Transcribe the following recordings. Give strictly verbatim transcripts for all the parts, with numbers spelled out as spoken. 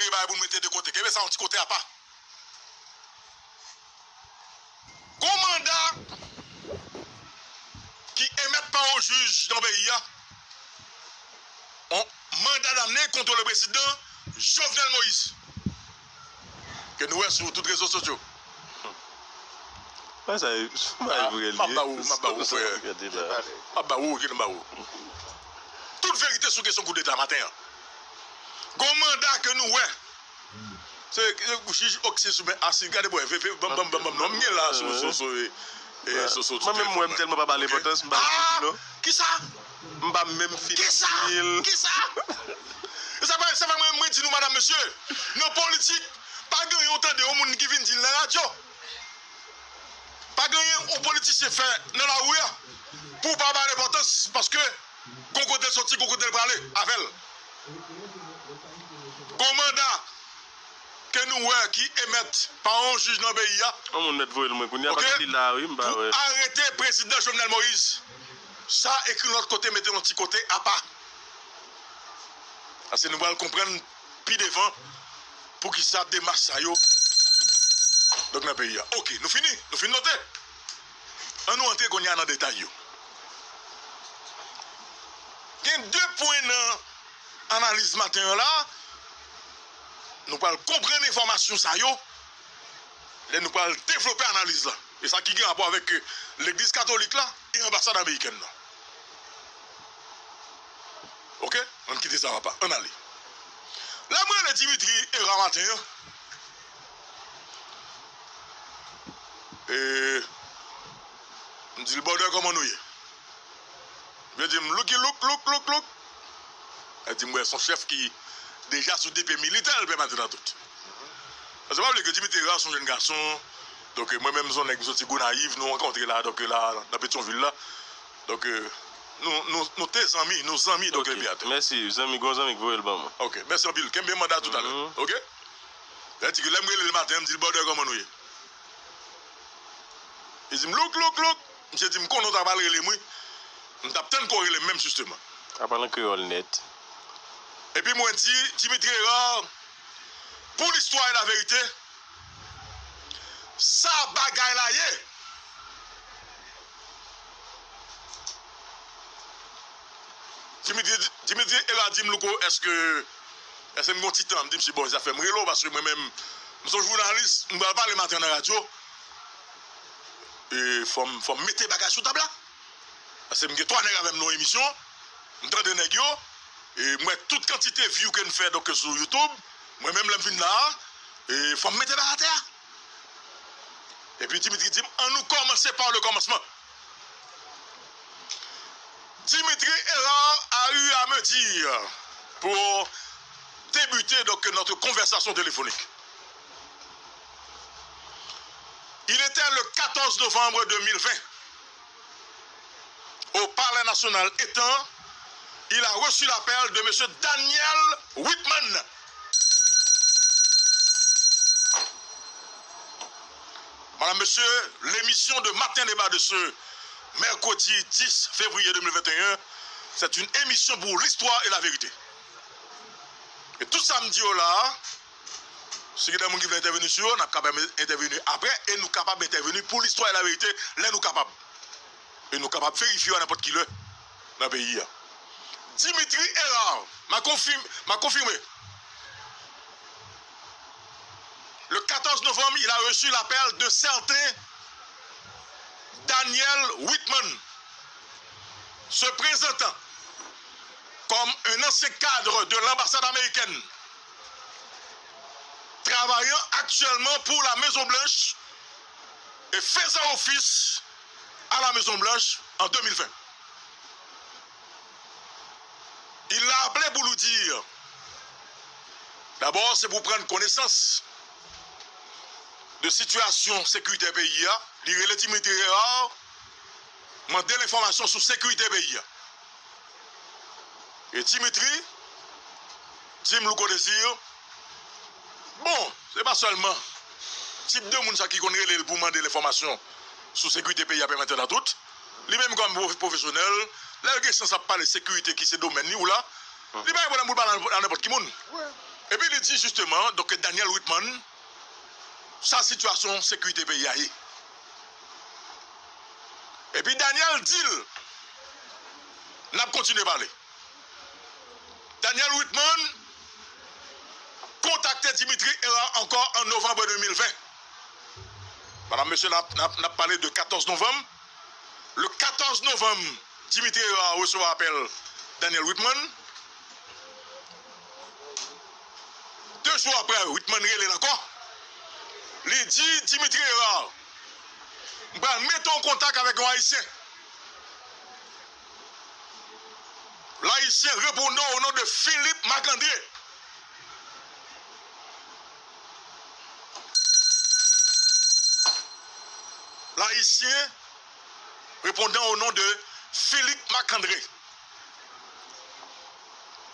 bay pou n mete de kote. Kenbe sa yon ti kote apa. Gon manda ki emèt pa yon jij nan peyi a. On manda damne contre le président Jovenel Moïse. Ke nou wè sou tout rezo sosyo. Sa e vre li ye. M ap ba ou, m ap ba ou, frè. M ap ba ou, oke, m ap ba ou. Tout verite sou kesyon koudeta maten an. Gon manda ke nou wè. Se jij Oksy Souben Asid, gade bwè, veve, banm, banm, banm, banm, non, m gen la sou, sou, sou, e, e, sou, sou, mwen menm, mwen, m tèlman pa ba l enpòtans, m pa reflechi, non. Kisa? M pa menm fin li. Kisa? Kisa? E sa fè, sa fè mwen, mwen di nou, madam, mesye, nan politik, pa gen yon tande yon moun ki vin di l nan radyo. Pa gen yon politisyen fè nan lari a pou w pa ba l enpòtans, paske gon kote l soti, gon kote l prale avè l. Gon manda ke nou wè ki emèt pa yon jij nan peyi a. Yon moun mèt voye l mwen kounye a, paske li la, wi, m pa wè. Pou arete prezidan Jovenel Moïse. Sa ekri lòt kote, mete yon ti kote apa. Paske nou pral konprann pi devan poukisa demach sa yo, donk, nan peyi a. Oke, nou fini? Nou fin note? An nou antre kounye a nan detay yo. Gen de pwen nan analiz maten an la. Nou pral konprann enfòmasyon sa yo lè nou pral devlope analiz la. E sa ki gen rapò avèk, e, legliz katolik la e anbasad amerikèn nan. Oke? Ann kite sa apa. Ann ale. Lè mwen rele Dimitri Hérard maten an, e, m di l, "Brother, kòman nou ye?" Yo di m, "Lucky Luke, Luke, Luke, Luke." Yo di m, "Wè, se yon chèf ki deja sou depi militè, l pèmèt nan tout." Paske pa bliye ke Dimitri Hérard se yon jèn gason. Donk, mwen menm, se yon nèg, m soti Gonayiv, nou rankontre la, donk, la, nan Petyonvil la. Donk, nou, nou, nou te zanmi, nou zanmi, donk, epi atè. Mèsi, zanmi, gon zanmi ki voye l ban mwen. Oke, mèsi anpil. Kenbe manda toutalè. Oke? Sa di ke lè m rele l maten, m di l, "Brother, kòman nou ye?" Li di m, "Luke, Luke, Luke." Misye di m, "Konnen w ta pral rele m, wi. M t ap tann ke w rele m menm, jisteman." Sa pale an kreyòl nèt. Epi mwen di, "Dimitri Hérard, pour l'histoire et la vérité, sa bagay la ye." Dimitri, Dimitri Hérard di m, "Louko, èske, èske m gon ti tan?" M di misye, "Bon, sa fè m rele w, paske mwen menm, m se yon jounalis, m pral pale maten nan radyo. E fò m, fò m mete bagay sou tab la. Paske m gen twa nèg avè m nan yon emisyon, m tande nèg yo, e m wè tout kantite view ke n fè, donk, sou YouTube, mwen menm, lè m vin la a, e fò m mete bagay atè a." Epi Dimitri di m, "Annou kòmanse pa le kòmansman." Dimitri Hérard a eu à me dire pour débuter donc notre conversation téléphonique. Il était le quatorze novembre deux mille vingt. Au Palais national étant, il a reçu l'appel de monsieur Daniel Whitman. Madame, Monsieur, l'émission de Matin Débat de ce mercredi dix février deux mille vingt et un, c'est une émission pour l'histoire et la vérité. E tout sa m di yo la a, si gen de moun ki vle entèveni sou yo, n ap kapab entèveni apre e nou kapab entèveni pour l'histoire et la vérité lè nou kapab. E nou kapab verifye yo a nenpòt ki lè nan peyi a. Dimitri Hérard, m'a confirm-, m'a confirmé. Le quatorze novembre, il a reçu l'appel d'un certain Daniel Whitman, se présentant comme un ancien cadre de l'ambassade américaine, travaillant actuellement pour la Maison Blanche et faisant office à la Maison Blanche en deux mille vingt. Il l'a appelé pour lui dire, d'abord, se pou pran konesans de sitiyasyon sekirite peyi a, li rele Dimitri Hérard, mande l enfòmasyon sou sekirite peyi a. E Dimitri di m, Louko Désir, bon, se pa sèlman tip de moun sa ki konn rele l pou mande l enfòmasyon sou sekirite peyi a, pèmèt nan tout. Li menm kòm pwof-, pwofesyonèl, lè l gen chans ap pale sekirite ki se domèn li ou la, li pa gen pwoblèm pou l pale a nenpòt ki moun. Epi li di jisteman, donk, Daniel Whitman, sa sitiyasyon sekirite peyi a ye. Epi Daniel di l, n ap kontinye pale. Daniel Whitman kontakte Dimitri Hérard ankò an novanm de mil ven. Madanm, mesye, n ap, n ap, n ap pale de katòz novanm. Le katòz novanm, Dimitri Hérard resevwa apèl Daniel Whitman. De jou apre, Whitman rele l ankò. Li di Dimitri Hérard, "M pral mete w an kontak avèk yon Ayisyen." L'Haïtien répondant au nom de Philippe Marc-André. L'Haïtien répondant au nom de Philippe Marc-André.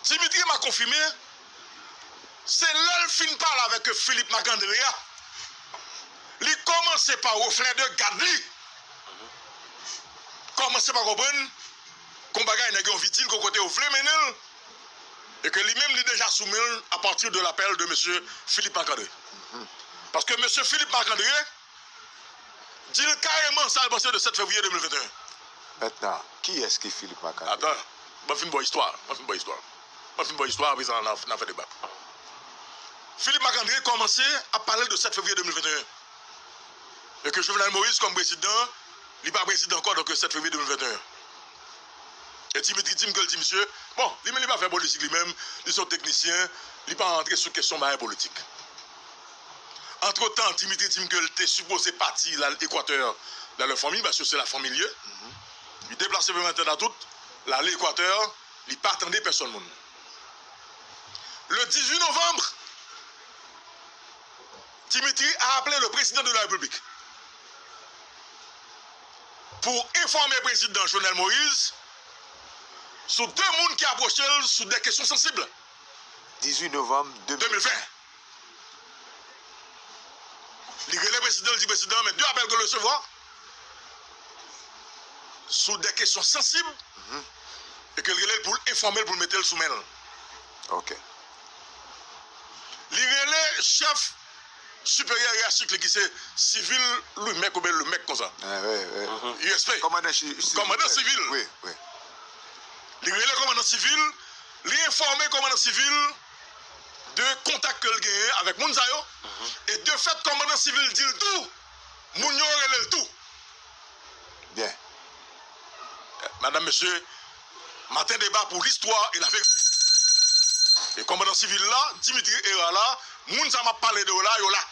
Dimitri m'a confirmé, se lè l fin pale avèk Philippe Marc-André a, li kòmanse pa reflè de gad li. Kòmanse pa konprann kon bagay nèg yo anvi di l, kon kote yo vle mennen l, e ke li menm li deja sou men l apati de lapèl de mesye Philippe Marc-André. Paske mesye Philippe Marc-André di l kareman sa l panse de sèt fevriye de mil venteyen. Mentnan, kiyès ki Philippe Marc-André? Atan, ban fin ba w istwa, ban fin ba w istwa. Ban fin ba w istwa, apre sa, n a, n a fè deba. Philippe Marc-André kòmanse ap pale de sèt fevriye de mil venteyen. E ke Jovenel Moïse kòm prezidan, li pa prezidan ankò, donk sèt fevriye de mil venteyen. E Dimitri di m ke l di misye, bon, li menm li pa fè politik li menm, li se yon teknisyen, li pa rantre sou kesyon bagay politik. Antretan, Dimitri di m ke l te sipoze pati l al Ekwatè, l al wè fanmi, paske se la fanmi l ye. Li deplase pou mete nan tout, l ale Ekwatè, li pa tande pèsonn moun. Le dix-huit novembre, Dimitri a appelé le président de la République pour informer président Jovenel Moïse sou de moun ki apwoche l sou de kesyon sansib. Dizwit novanm de mil ven. Li rele prezidan, li di prezidan, men de apèl ke l resevwa sou de kesyon sansib, e ke l rele l pou l enfòme l, pou l mete l sou men l. Ok. Li rele chèf siperyè yeraschik li ki se sivil Louis Mèk oubyen Lemèk konsa. Ah, wi, wi. U S P. Kòmandan si-, sivil. Kòmandan sivil. Wi, wi. Li rele kòmandan sivil, li enfòme kòmandan sivil de kontak ke l genyen avèk moun sa yo, e de fèt kòmandan sivil di l tou, moun yo rele l tou. Byen. Madanm, mesye, maten deba pou listwa e laverite. E kòmandan sivil la, Dimitri Hérard la, moun sa m ap pale de yo la, yo la.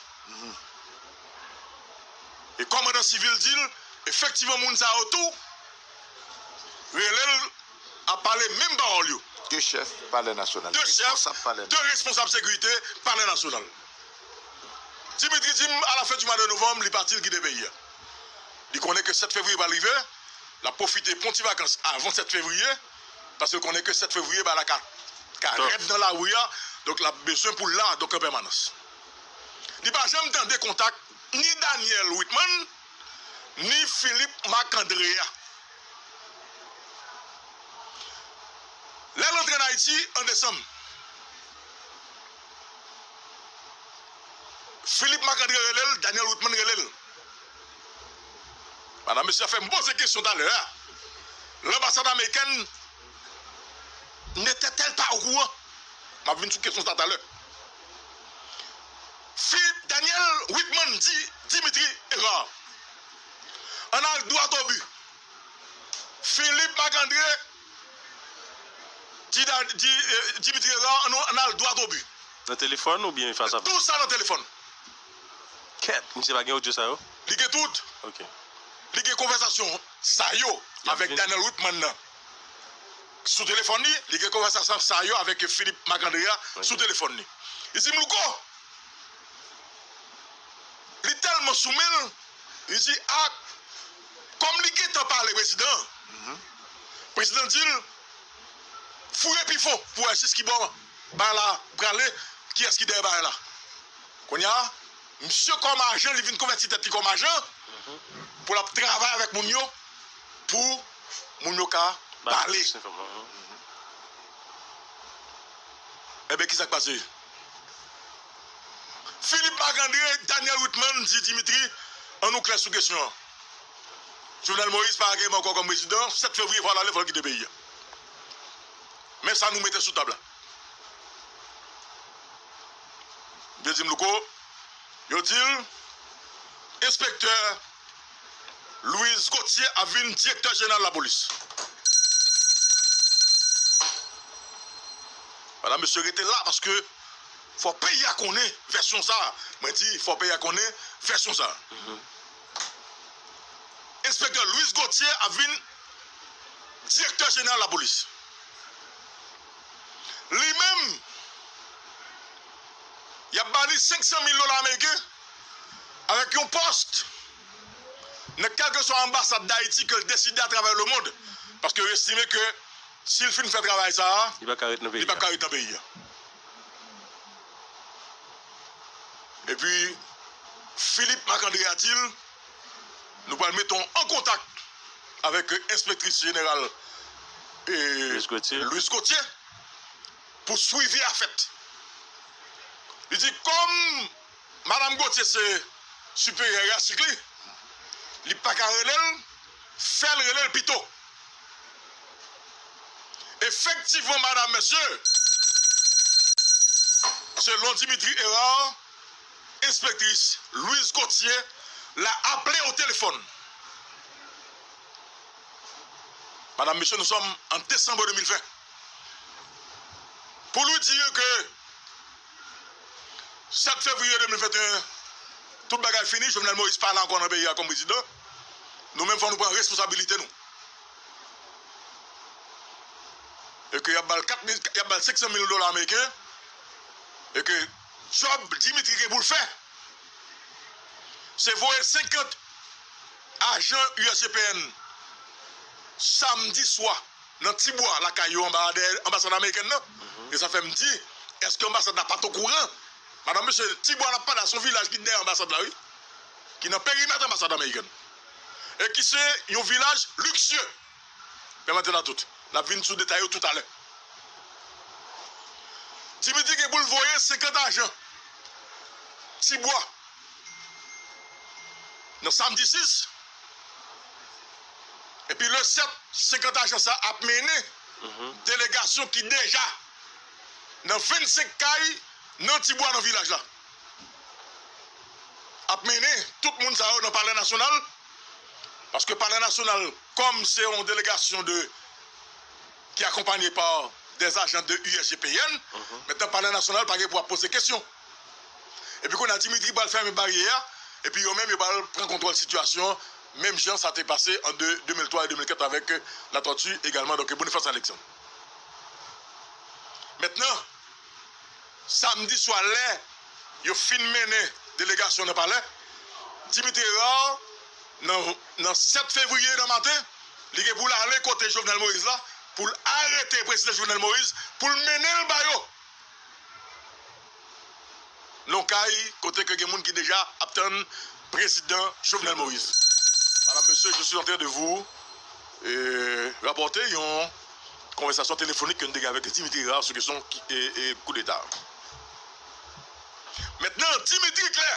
E kòmandan sivil di l, efektivman, moun sa yo tou rele l ap pale menm pawòl yo. De chèf Palè Nasyonal. De chèf, de responsab sekirite Palè Nasyonal. Dimitri di m, a la fen di mwa de novanm, li pati, li kite peyi a. Li konnen ke sèt fevriye pral rive, l ap pwofite pran ti vakans avan sèt fevriye, paske l konnen ke sèt fevriye, bagay la ka, ka rèd nan lari a, donk l ap bezwen pou l la, donk an pèmanans. Li pa janm tande kontak ni Daniel Whitman, ni Philippe Marc-André a. Lè l antre an Ayiti an desanm, Philippe Marc-André rele l, Daniel Whitman rele l. Madanm, mesye, fè m poze kesyon talè a. Lanbasad amerikèn n'était-elle pas au courant? M ap vin sou kesyon sa talè. Philippe, Daniel Whitman di Dimitri Hérard, ann al dwat o bi. Philippe Marc-André di, di, eh, Dimitri Hérard, ann, ann al dwat o bi. Nan telefòn oubyen fas a fas? Tout sa nan telefòn. Kèt, misye pa gen odyo sa yo? Li gen tout. Ok. Li gen konvèsasyon sa yo avèk Daniel Whitman nan sou telefòn li, li gen konvèsasyon sa yo avèk Philippe Marc-André a sou telefòn li. Li di m, Louko, li tèlman sou men l, li di, a, kòm li gentan pale prezidan, prezidan di l, fouye pi fon pou wè jis ki bò bagay la prale, kiyès ki dèyè bagay la. Kounye a, misye kòm ajan, li vin konvèti tèt li kòm ajan pou l ap travay avèk moun yo, pou moun yo ka pale. Ebyen, ki sa k pase? Philippe Marc-André, Daniel Wittmann di Dimitri, ann nou klè sou kesyon an. Jovenel Moïse pa ka kenbe ankò kòm prezidan, sèt fevriye fò l ale, fò l kite peyi a. Men sa nou mete sou tab la. Yo di m, Louko, yo di l, enspektè Louis Gauthier ap vin direktè jeneral lapolis. Madanm, mesye, rete la, paske fò peyi a konnen vèsyon sa a. Mwen di, fò peyi a konnen vèsyon sa a. Enspektè Louis Gauthier ap vin direktè jeneral lapolis. Li menm, y ap ba li senk san mil dola ameriken avèk yon pòs nan kèlkeswa anbasad Dayiti ke l deside atravè lemonn, paske yo estime ke si l fin fè travay sa a, li p ap ka ret nan peyi a. Epi, Philippe Marc-André a di l, nou pral mete w an kontak avèk enspektris jeneral, e, Louis Gauthier, pou swivi a fèt. Li di, kòm Madanm Gauthier se siperyè yeyachik li, li pa ka rele l, fè l rele l pito. Efektivman, madanm, mesye, selon Dimitri Hérard, enspektris Louise Gauthier la aple o telefòn. Madanm, mesye, nous sommes en décembre deux mille vingt. Pou nou di ke sèt fevriye de mil venteyen, tout bagay fini, Jovenel Moïse pa la ankò nan peyi a kòm prezidan. Nou menm, fò nou pran responsabilite nou. E ke y ap ba l kat mil, y ap ba l senk san mil dola ameriken. E ke djòb Dimitri gen pou l fè, se voye senkant ajan U S G P N samdi swa nan Tibwa, lakay yo anba dèyè anbasad amerikèn nan. E sa fè m di, èske anbasad la pa t okouran? Madanm, mesye, Tibwa n ap pale a, se yon vilaj ki dèyè anbasad la, wi. Ki nan perimèt anbasad amerikèn. E ki se yon vilaj liksye. Pèmèt n a tout. N ap vin sou detay yo toutalè. Dimitri gen pou l voye senkant ajan Tibwa nan samdi sis. Epi le sèt, senkant ajan sa ap mennen delegasyon ki deja nan vennsenk kay nan Tibwa, nan vilaj la. Ap mennen tout moun sa yo nan Palè Nasyonal, paske Palè Nasyonal, kòm se yon delegasyon de, ki akonpanye pa des agents de U S G P N, mentnan Palè Nasyonal pa gen pou ap poze kesyon. Epi kounye a Dimitri pral fèmen baryè a, epi yo menm yo pral pran kontwòl sitiyasyon an, menm jan sa te pase an de, de mil twa e de mil kat avèk Latortue egalman, donk Boniface Alexandre. Mentnan, samdi swa, lè yo fin mennen delegasyon nan palè, Dimitri Hérard, nan, nan sèt fevriye nan maten, li gen pou l ale kote Jovenel Moïse la, pou l arete prezidan Jovenel Moïse, pou l mennen l ba yo. Nan yon kay kote ke gen moun ki deja ap tann prezidan Jovenel Moïse. Madame, Monsieur, je suis en train de vous, euh, rapporter yon konvèsasyon telefonik ke n te gen avèk Dimitri Hérard sou kesyon ki, e, e, koudeta. Mentnan, Dimitri klè.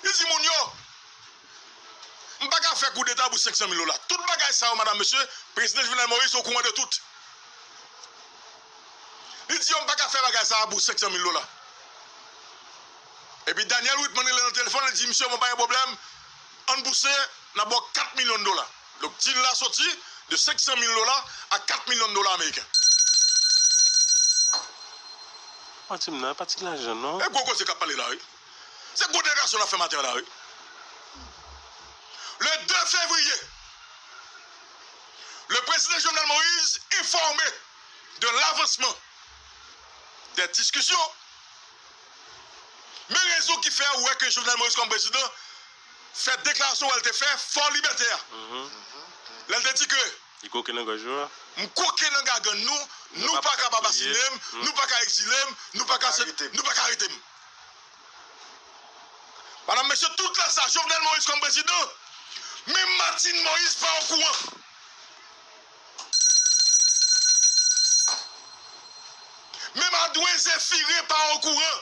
Li di moun yo, m pa ka fè koudeta pou senk san mil dola. Tout bagay sa yo, madam, mesye, prezidan Jovenel Moïse okouran de tout. Li di yo, m pa ka fè bagay sa a pou senk san mil dola. Epi Daniel Whitman rele nan telefòn, li di, misye, bon, pa gen pwoblèm, ann pouse, n a ba w kat milyon dola. Donk, deal la soti de senk san mil dola a kat milyon dola ameriken. Pati m nan, pati lajan, non. E gwo koze k ap pale la, wi. Se gwo deklarasyon l ap fè maten an la, wi. Le deux février, le président Jovenel Moïse informé de l'avancement des discussions. Men rezon ki fè ou wè ke Jovenel Moïse kòm prezidan fè deklarasyon wè l te fè Fò Libète a. Lè l te di ke li koke nan gòj yo a. M koke nan gagann nou, nou pa kapab asine m, nou pa ka egzile m, nou pa ka, nou pa ka arete m. Madam, mesye, tout lè sa, Jovenel Moïse kòm prezidan, menm Martine Moïse pa okouran. Menm Adwen Zéphiré pa okouran.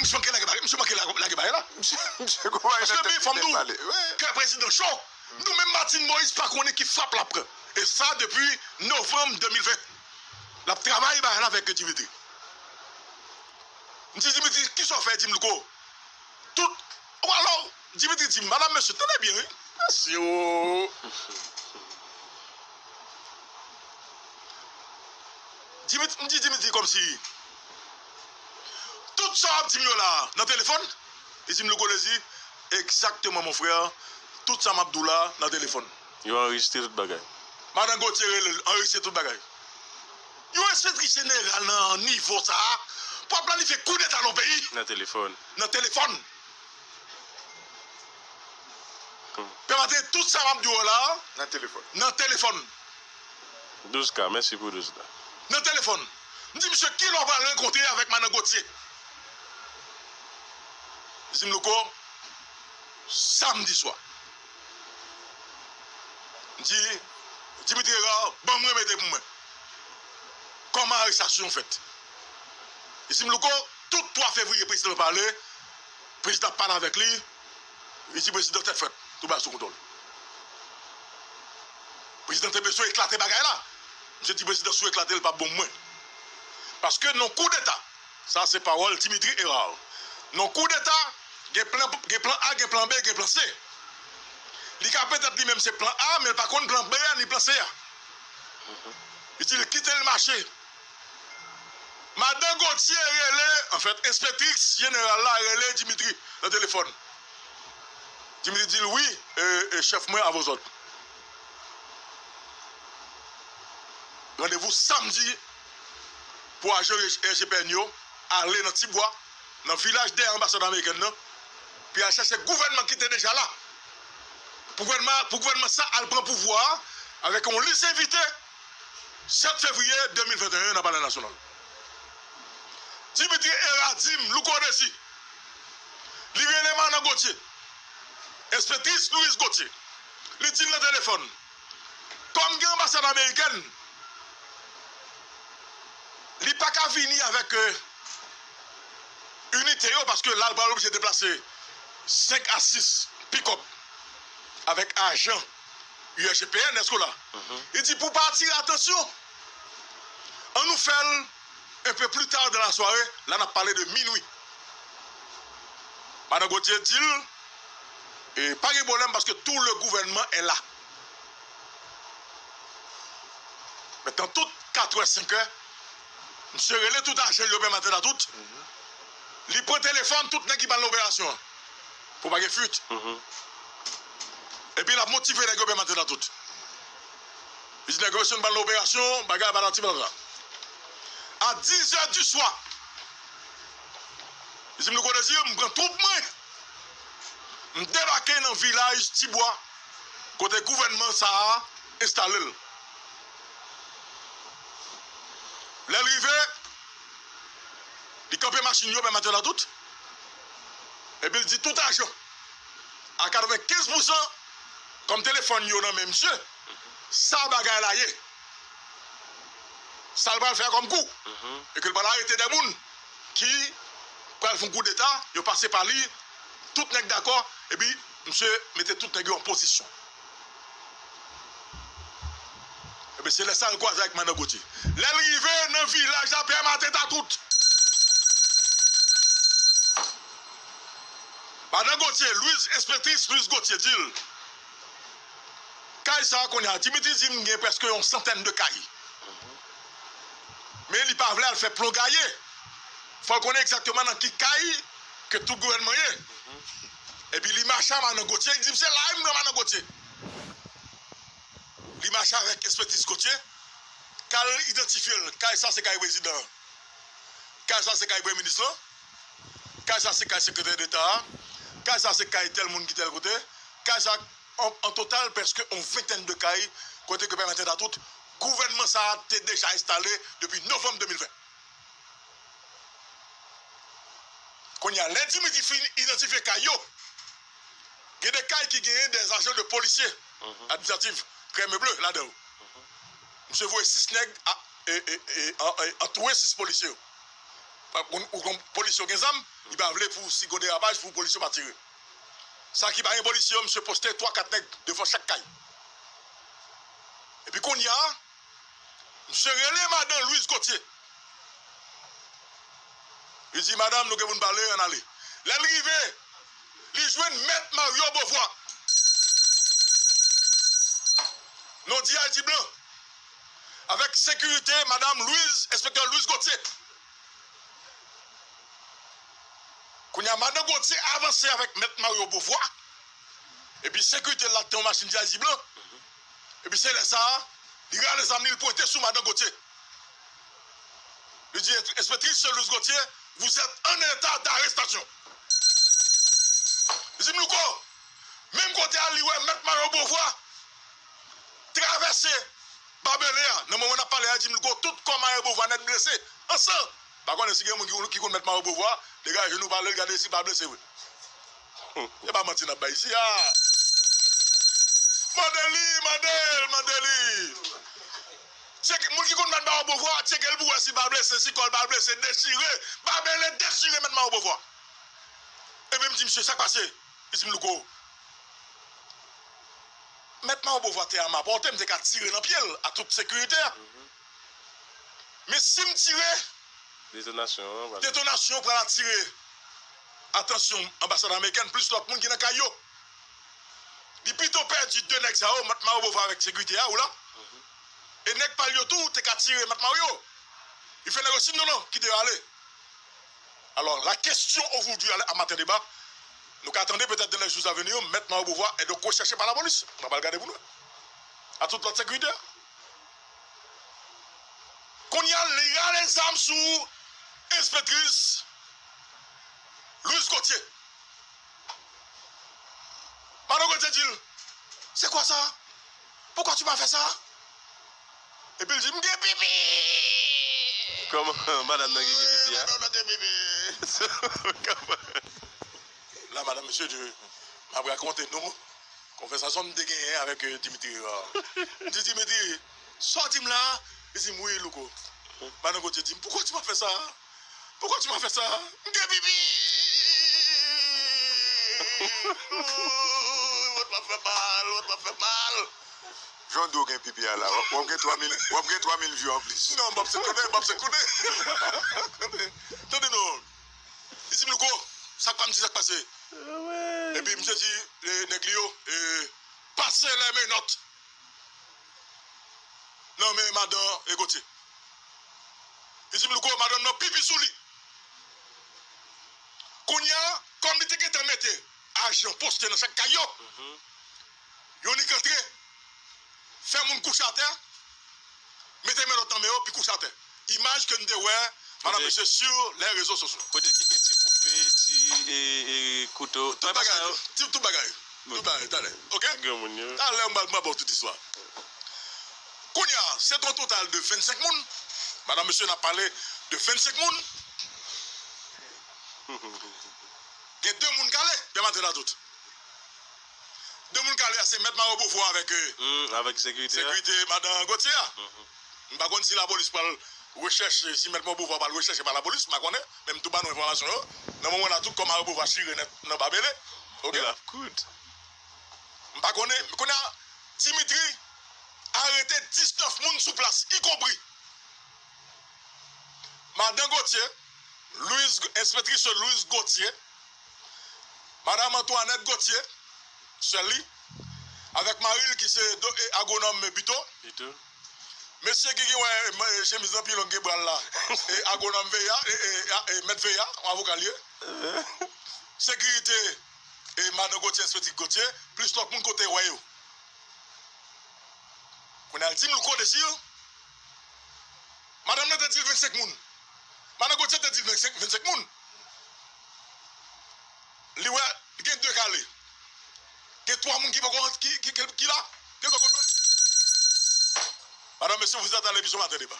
misye manke lage bagay, misye manke lage bagay la. Misye, misye gon bagay nan tèt li te pale. Paske men fòm nou, kè prezidan cho. Nou menm Martine Moïse pa konnen ki frap l ap pran. E sa depi novanm de mil ven. L ap travay bagay la avèk Dimitri. M di Dimitri, kisa w fè? Di m, Louko, tout, ou alò, Dimitri di m, madam, mesye, tande byen, wi. Mesye, o. Dimitri, m di Dimitri kòmsi, tout sa w ap di m yo la, nan telefòn? Li di m, Louko Désir, egzakteman, mon frè, tout sa m ap di w la, nan telefòn. Yo anrejistre tout bagay. Madan Gauthier rele l, anrejistre tout bagay. Yon enspektris jeneral nan nivo sa a pou ap planifye koudeta nan yon peyi. Nan telefòn. Nan telefòn. Hmm. Pè Martin, tout sa m ap di w la. Nan telefòn. Nan telefòn. Douz ka, mèsi pou douz ka. Nan telefòn. M di misye, kilè w pral rankontre avèk madan Gauthier? Li di m, Louko, samdi swa. M di, Dimitri Hérard, ban m remete pou mwen. Kòman arestasyon an fèt? Li di m, Louko, tout twa fevriye prezidan pale, prezidan pale avèk li, li di prezidan tèt frèt, tout bagay sou kontwòl. Prezidan te bezwen eklate bagay la. Misye di prezidan si w eklate l p ap bon pou mwen. Paske nan koudeta, sa se pawòl Dimitri Hérard. Nan koudeta, gen plan, gen plan A, gen plan B, gen plan C. Li ka petèt li menm se plan A, men l pa konn plan B a ni plan C a. Li di l kite l mache. Madan Gauthier rele, anfèt, enspektris jeneral la rele Dimitri nan telefòn. Dimitri di l, wi, e, e, chèf mwen, avè w sòt. Randevou samdi pou ajan R G P N yo ale nan Tibwa, nan vilaj dèyè anbasad amerikèn nan, pou y al chèche gouvènman ki te deja la. Pou gouvènman, pou gouvènman sa al pran pouvwa a avèk yon lis envite sèt fevriye de mil venteyen nan Palè Nasyonal. Dimitri Hérard di m, Louko Désir, li rele madan Gauthier, enspektris Louise Gauthier. Li di l nan telefòn, kòm gen anbasad amerikèn, li pa ka vini avèk, euh, inite yo, paske la, l pral oblije deplase senk a sis pikòp avèk ajan U S G P N, èske w la? Mhm. Li di, pou pa atire atansyon, ann nou fè l un peu plus tard dans la soirée, la n ap pale de minui. Madan Gauthier di l, e pa gen pwoblèm paske tout le gouvernement est là. Mentnan, tout katrè, senkè, misye rele tout ajan yo, pè Maten Tatout. Li pran telefòn tout nèg ki pral nan operasyon an. Pou pa gen fuit. Mhm. Epi l ap motive nèg yo, pè Maten Tatout. Li di nèg yo, mesye, nou pral nan operasyon, bagay patati patata. A dizè di swa, li di m, Louko Désir, m pran twoup mwen, m debake nan vilaj Tibwa, kote gouvènman sa a enstale l. Lè l rive, li kanpe machin yo, pè Maten Tatout, epi l di tout ajan, a katrevenkenz pousan, kòm telefòn yo nan men misye, sa bagay la ye. Sa l pral fè a kòm kou. Mhm. E ke l pral arete de moun ki pral fè yon koudeta, yo pase pa li, tout nèg dakò, epi misye mete tout nèg yo an pozisyon. Ebyen, se lè sa l kwaze avèk Madan Gauthier. Lè l rive nan vilaj la, pè Maten Tatout, Madan Gauthier, Louise, enspektris Louise Gauthier di l, kay sa a kounye a, Dimitri di m gen prèske yon santèn de kay. Men li pa vle al fè plon gaye. Fò l konnen egzakteman nan ki kay ke tout gouvènman ye. Epi li mache a Madan Gotye, li di m se la m pran Madan Gotye. Li mache avèk enspektris Gotye, k al idantifye l. Kay sa se kay prezidan an. Kay sa se kay premye minis lan. Kay sa se kay sekretè deta a. Kay sa se kay tèl moun ki tèl kote. Kay sa, an, an total, prèske yon ventèn de kay kote ke Pè Maten Datout, gouvènman sa a te deja enstale depi novanm de mil ven. Kounye a, lè Dimitri fin idantifye kay yo, gen de kay ki genyen des agents de policiers administratifs, krèm e ble ladan yo. Misye voye sis nèg a, e, e, e, an, e, antoure sis polisye yo. Ou, ou konn polisye yo gen zam, li pa vle pou si gon derapaj pou polisye yo pa tire. Sa ki pa gen polisye yo, misye poste twa kat nèg devan chak kay. Epi kounye a, misye rele madan Louise Gauthier. Li di, madanm, nou gen pou n pale, ann ale. Lè l rive, li jwenn mèt Mario Beauvoir. Non di Ayiti Blan. Avèk sekirite madanm Louise, enspektè Louise Gauthier. Kounye a, madan Gauthier avanse avèk mèt Mario Beauvoir. Epi sekirite l la te yon machin di Ayiti Blan. Epi se lè sa a, li rale zam li, li pwente sou madan Gauthier. Li di, enspektris Louise Gauthier, vous êtes en état d'arrestation. Li di m, Louko, menm kote a, li wè mèt Mario Beauvoir travèse Babele a. Nan moman n ap pale a, li di m, Louko, tout kò Mario Beauvoir nèt blese. An san. Pa konnen si gen moun ki, ki konn mèt Mario Beauvoir, degaje nou pale l, gade si pa blese vre. E pa manti n ap bay isi a. Mande li, mande l, mande li. Tcheke, moun ki konn mèt Mario Beauvoir, tcheke l pou wè si pa blese, si kò l pa blese, dechire. Babele dechire mèt Mario Beauvoir. Epi m di, misye, sa k pase? Li di m, Louko, mèt Mario Beauvoir te a ma pòte, m te ka tire nan pye l, a tout sekirite a. Men si m tire, detonasyon an pral atire atansyon anbasad amerikèn plis lòt moun ki nan kay yo. Li pito pèdi de nèg sa yo, mèt Mario Beauvoir avèk sekirite a, ou la. E nèg pa l yo tou te ka tire mèt Mario. Li fè nèg yo siy non, non, kite yo ale. Alors, la question aujourd'hui à, à Matin Débat, nou ka tande petèt dans les jours à venir, mèt Mario Beauvoir est donc recherché par la police. Nou pral gade pou nou. A tout lòt sekirite. Kounye a, li rale zam sou enspektris Louise Gauthier. Madan Gauthier di l, c'est quoi ça? Pourquoi tu m'as fait ça? Epi l di, m gen pipi! Kòman madanm nan gen pipi a? Madanm nan gen pipi. Kòman? La, madanm, mesye, m ap rakonte nou konvèsasyon m te genyen avèk, euh, Dimitri. M di, Dimitri, sa w di m la? Li di m, wi, Louko. Madan Gauthier di m, pourquoi tu m'as fait ça? Pourquoi tu m'as fait ça? M gen pipi! Vant m ap fè mal, vant m ap fè mal. Jan w di w gen pipi a la, w ap gen twa mil, w ap gen twa mil vye anplis. Non, m ap se konnen, m ap se konnen. Tande, tande non. Li di m, Louko, sa k pa m di, sa k pase? Epi misye di, eh, nèg li yo, eh, pase les menottes nan men madan Gauthier. Li di m, Louko, madanm nan pipi sou li. Kounye a, kòm li te gentan mete ajan poste nan chak kay yo, yo nik antre, fè moun kouche atè, mete menòt nan men yo, pi kouche atè. Imaj ke n te wè, madan mesye, sur les réseaux sociaux. Kote ki gen ti koupe, ti, e, e, kouto. Tout bagay, tout, tout bagay. Tout bagay, talè. Oke? Talè, m pral, m pral ba w tout istwa. Kounye a, se yon total de vennsenk moun. Madan mesye, n ap pale de vennsenk moun. Gen de moun k ale, Pè Maten Datout. De moun k ale a, se mèt Mario Beauvoir avèk, euh, hmm, avèk sekirite a, sekirite madan Gauthier a. M pa konn si lapolis pral rechèche, si mèt Mario Beauvoir pral rechèche pa lapolis, m pa konnen, men m tou ba nou enfòmasyon yo. Nan moman la, tout kò Mario Beauvoir chire nèt nan Babele. Oke? M pa konnen, kounye a, Dimitri arete diznèf moun sou plas, ikonpri madan Gauthier, Louise, enspektris Louise Gauthier, madan Antoinette Gauthier, sè li, avèk mari l ki se do-, e, agwonòm Bito. Bito. Mesye ki gen, wè, chemiz lan pi long ke bra l la. E, agwonòm V A, e, e, e, mèt V A, yon avoka l ye. Sekirite e madan Gotye, enspektris Gotye, plis lòt moun kote wè yo. Kounye a l di m Louko Désir, madanm nan te di l vennsenk moun. Madan Gotye te di l vennsenk, vennsenk moun. Li wè, gen de kale. Gen twa moun ki poko, ki, ki, ki, ki la, ki poko jwenn. Madanm, mesye, vous êtes à l'émission Maten Deba.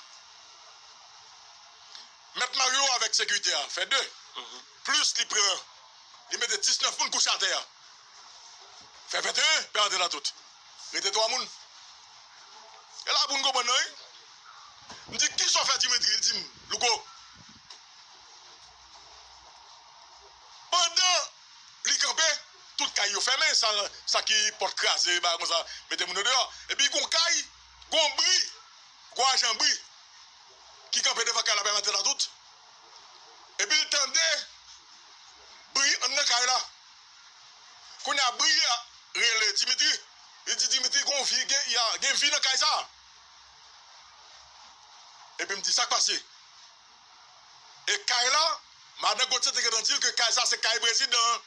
Mèt Mario avèk sekirite a fè de. Plis li pran, li mete diznèf moun kouche atè a. Fè venteyen, pè André Latout. Rete twa moun. E la pou n konprann nan, wi. M di, kisa w fè Dimitri? Li di m, Louko, pandan li kanpe, tout kay yo fèmen, sa, sa ki pòt kraze, bagay konsa, mete moun yo deyò. Epi gon kay, gon bri, gon ajan bri ki kanpe devan kay la, pè André Latout. Epi l tande bri anndan kay la. Kounye a, bri a rele Dimitri. Li di, Dimitri, gon vi, gen, y a, gen vi nan kay sa a. Epi m di, sa k pase? E kay la, madan Gotye te gentan di l ke kay sa se kay prezidan an.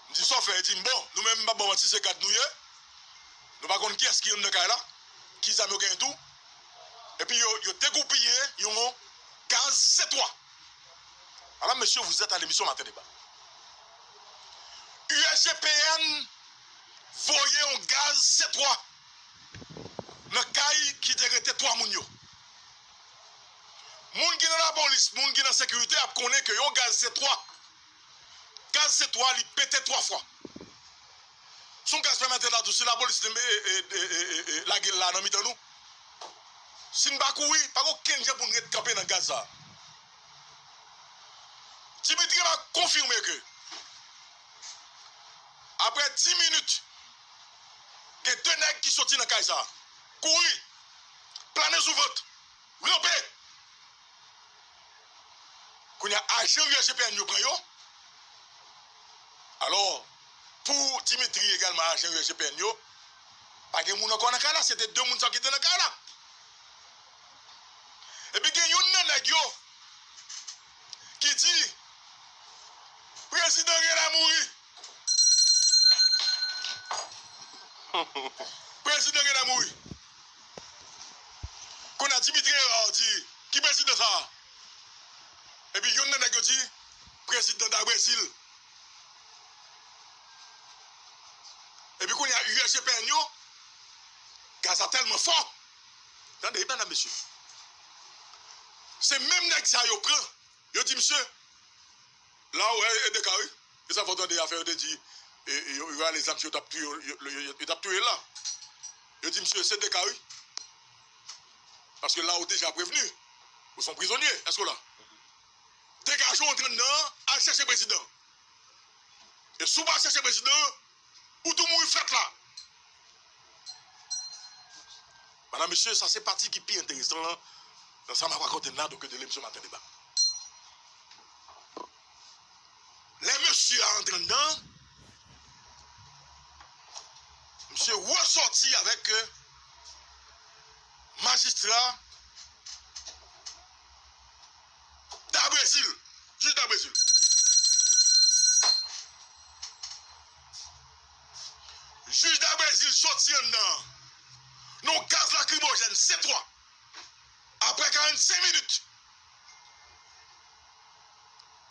M di, sa w fè? Li di m, bon, nou menm, m p ap ba w manti, se gad nou ye. Nou pa konn kiyès ki anndan kay la, ki zam yo genyen tou. Epi yo, yo degoupiye yon gaz C twa. Madame, messieurs, vous êtes à l'émission Matin Débat. U S G P N voye yon gaz C twa nan kay ki te rete twa moun yo. Moun ki nan lapolis, moun ki nan sekirite ap konnen ke yon gaz C twa, gaz C twa, li pete twa fwa. Se yon gaz pè André Latout, si lapolis e, e, e, e, e, e, lage l la nan mitan nou, si n pa kouri, pa gen okenn jan pou n ret kanpe nan gaz sa a. Dimitri va konfime ke, apre dis minit, gen de nèg ki soti nan kay sa a, kouri, plane sou vant, ranpe. Kounye a, ajan U S G P N yo pran yo. Alò, pou Dimitri egalman, ajan U S G P N yo, pa gen moun ankò nan kay la, se te de moun sa ki te nan kay la. Epi gen youn nan nèg yo ki di, prezidan genlè mouri. Prezidan genlè mouri. Kounye a Dimitri Hérard di, ki prezidan sa a? Epi youn nan nèg yo di, prezidan da Brezil. Epi kounye a U S G P N yo, gaz la tèlman fò. Tande, medam, mesye. Se menm nèg sa yo pran, yo di, misye, la ou wè, e de ka, wi. E sa fò tande afè yo te di, e, e, yo, yo rale zam si yo t ap touye, yo, yo, yo, yo t ap touye l la. Yo di, misye, se de ka, wi. Paske la ou deja prevni. Ou se yon prizonye, èske w la? Degaje w antre anndan an, al chèche prezidan. E si w pa chèche prezidan, ou tou mouri frèt la. Madam, mesye, sa se pati ki pi enteresan nan, nan sa m ap rakonte n la, donk, de lemisyon Maten Deba. Lè mesye a antre anndan, misye resòti avèk, euh, majistra da Brezil. Jij da Brezil. Jij da Brezil soti anndan an. Non, gaz lakrimojèn, C twa. Apre karannsenk minit,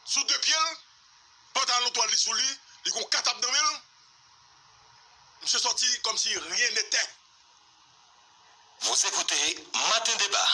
sou de pye l, pantalon twal li sou li, li gon katap nan men l. Misye sòti kòmsi rien n'était. Vous écoutez Matin Débat.